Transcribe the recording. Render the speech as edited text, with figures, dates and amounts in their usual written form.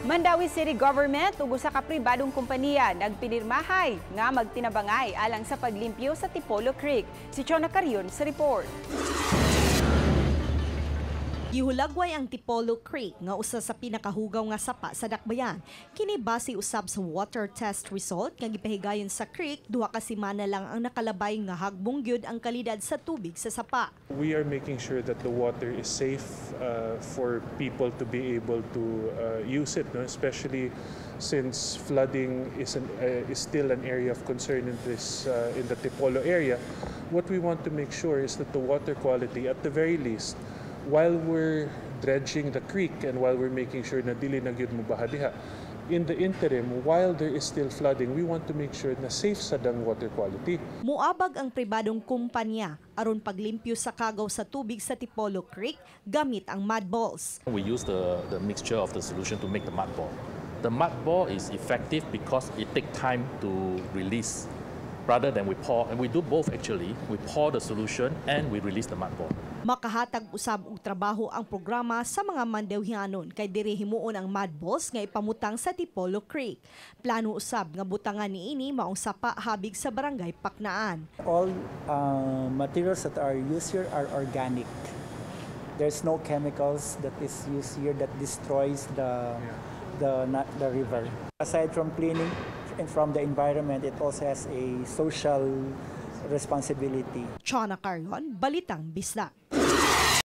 Mandaue City Government ug usa ka pribadong kompanya nagpinirmahay nga magtinabangay alang sa paglimpyo sa Tipolo Creek. Si Chona Carion sa report. Gihulagway ang Tipolo Creek nga usa sa pinakahugaw nga sapa sa Dakbayan. Kini base usab sa water test result nga gipahigayon sa creek, 2 ka semana lang ang nakalabay nga hagbong gyud ang kalidad sa tubig sa sapa. We are making sure that the water is safe for people to be able to use it, no? Especially since flooding is still an area of concern in the Tipolo area. What we want to make sure is that the water quality, at the very least, while we're dredging the creek and while we're making sure na dili na gyud mobaha diha, in the interim, while there is still flooding, we want to make sure na safe sad ang water quality. Muabag ang pribadong kumpanya aron paglimpyo sa kagaw sa tubig sa Tipolo Creek gamit ang mud balls. We use the mixture of the solution to make the mud ball. The mud ball is effective because it takes time to release rather than we pour, and we do both actually. We pour the solution and we release the mud ball. Makahatag usab og trabaho ang programa sa mga Mandauehanon kay diri himuon ang mud balls nga ipamutang sa Tipolo Creek. Plano usab nga butangan niini maong sapa habig sa Barangay Paknaan. All materials that are used here are organic. There's no chemicals that is used here that destroys the river. Aside from cleaning and from the environment, it also has a social responsibility. Chona Carion, Balitang Bisdak.